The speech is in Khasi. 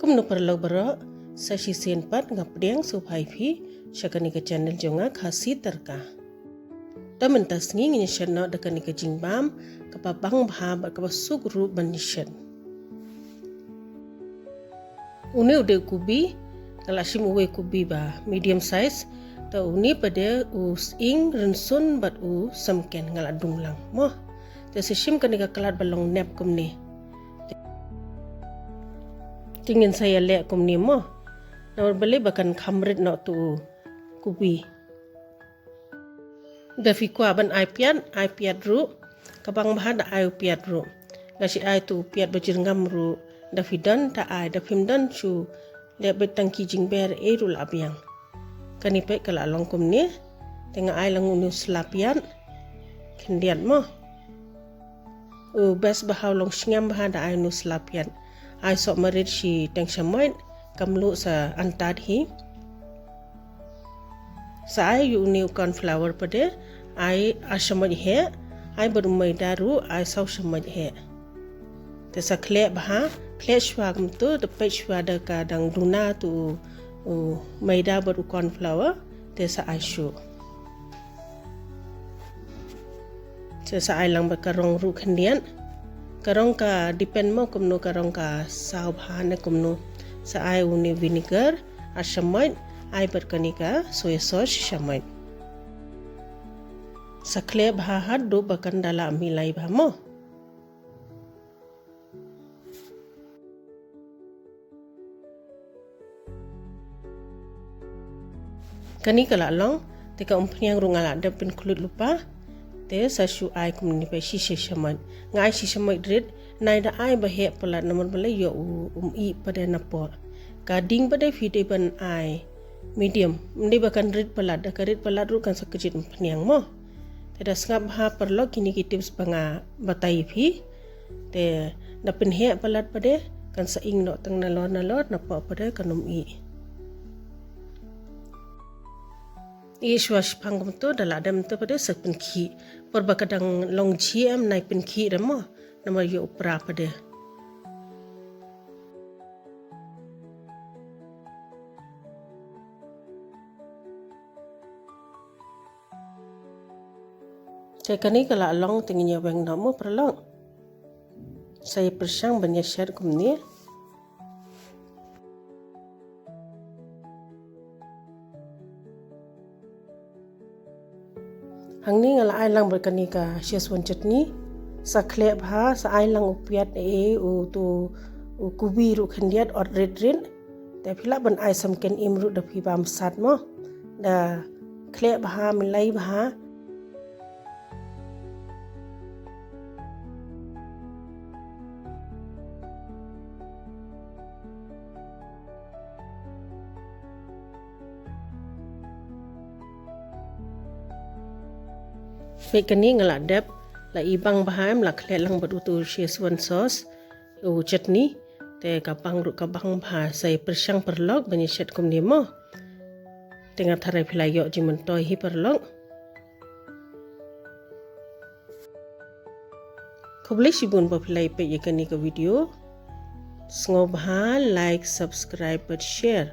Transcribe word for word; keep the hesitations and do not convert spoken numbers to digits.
Kumno paralok baroh, sa shisien pat nga pdiang sngewbha ïa phi sha kane ka channel jong nga, Khasi Tadka. Te mynta sngi ngin ïa shet noh da kane ka jingbam kaba bang bha bad kaba suk ruh ban ïa shet. Une u dei u kubi, nga la shim uwei u kubi ba medium size. Te une pat de u sying, rynsun bad u samken nga la dung lang mo. Te sa shim kane ka khlad ba long nep kumne. Te ngin sa ïaleh kumne mo. Namar balei? Ba kan kham rit noh tu u kubi. Da phi kwah ban ai piat, ai piat ruh. Ka bang bha da ai u piat ruh. Nga shu ai tu u piat ba jyrngam ruh. Da phi don, da ai, da phim don, shu leh beit tang ki jingber ei ruh la biang. Kane peit ka la long kumne. Te nga ai lang une u sla piat khyndiat mo. U best bha, u long shngiam bha da ai une u sla piat. Ai soh marit shi teng shamoit, kam luh sa antad hi. Sa ai ïa une u corn flour pat de, ai ar shamoit heh, ai bad u maida ruh, ai saw shamoit heh. Te sa khleh bha, khleh shuwa kumto, te peit shuwa da ka dang duna tu u, u maida bad u corn flour, te sa ai shuh. Te sa ai lang bad ka rong ruh khyndiat. Ka rong ka depend mo kumno ka rong, ka saw bha ne kumno. Sa ai une u vinegar ar shamoit, ai bad kane ka soy sauce shamoit. Sa khleh bha haduh ba kan da la mih lai bha mo. Kane ka la long, te ka umphniang ruh nga la dep pynkhlut lypa. Te sa shu ai kumne pat shi, shi shamoit. Nga ai shi shamoit rit, nai da ai ba heh palat namar balei ïoh u, um ih pat de napoh. Ka ding pat de phi dei ban ai medium. Ym dei ba kan rit palat, da ka rit palat ruh kan sa kjit umphniang mo. Te da sngap bha paralok kine ki tips ba nga batai ïa phi. Te da pynheh palat pat de, kan sa ing noh tang nalor nalor, napoh pat de kan ym ih. Ih shuwa shiphang kumto, da la dep mynta pat de sa pynkhih. Por ba ka dang long jhieh em nai pynkhih re mo, namar ïoh u pra pat de. Te kane ka la long, te ngin ïa weng noh mo paralok. Sa ïa pyrshang ban ïa shet kumne. Hangne nga la ai lang bad kane ka Szechuan chutney. Sa khleh bha, sa ai lang u piat, eh, u tu, u kubi ruh khyndiat, ot rit rit. Te phi lah ban ai samken im ruh da phi bam sat mo. Da khleh bha, milai bha. Peit kane nga la dep, la i bang bha em, la khleh lang bad utu Szechuan sauce, u chutney, te ka bang ruh ka bang bha, sa ïa pyrshang paralok ban ïa shet kumne mo. Te nga tharai phi la ïoh jingmyntoi hi paralok. Khublei shibun ba phi la ïa peit ïa kane ka video. Sngewbha like, subscribe bad share.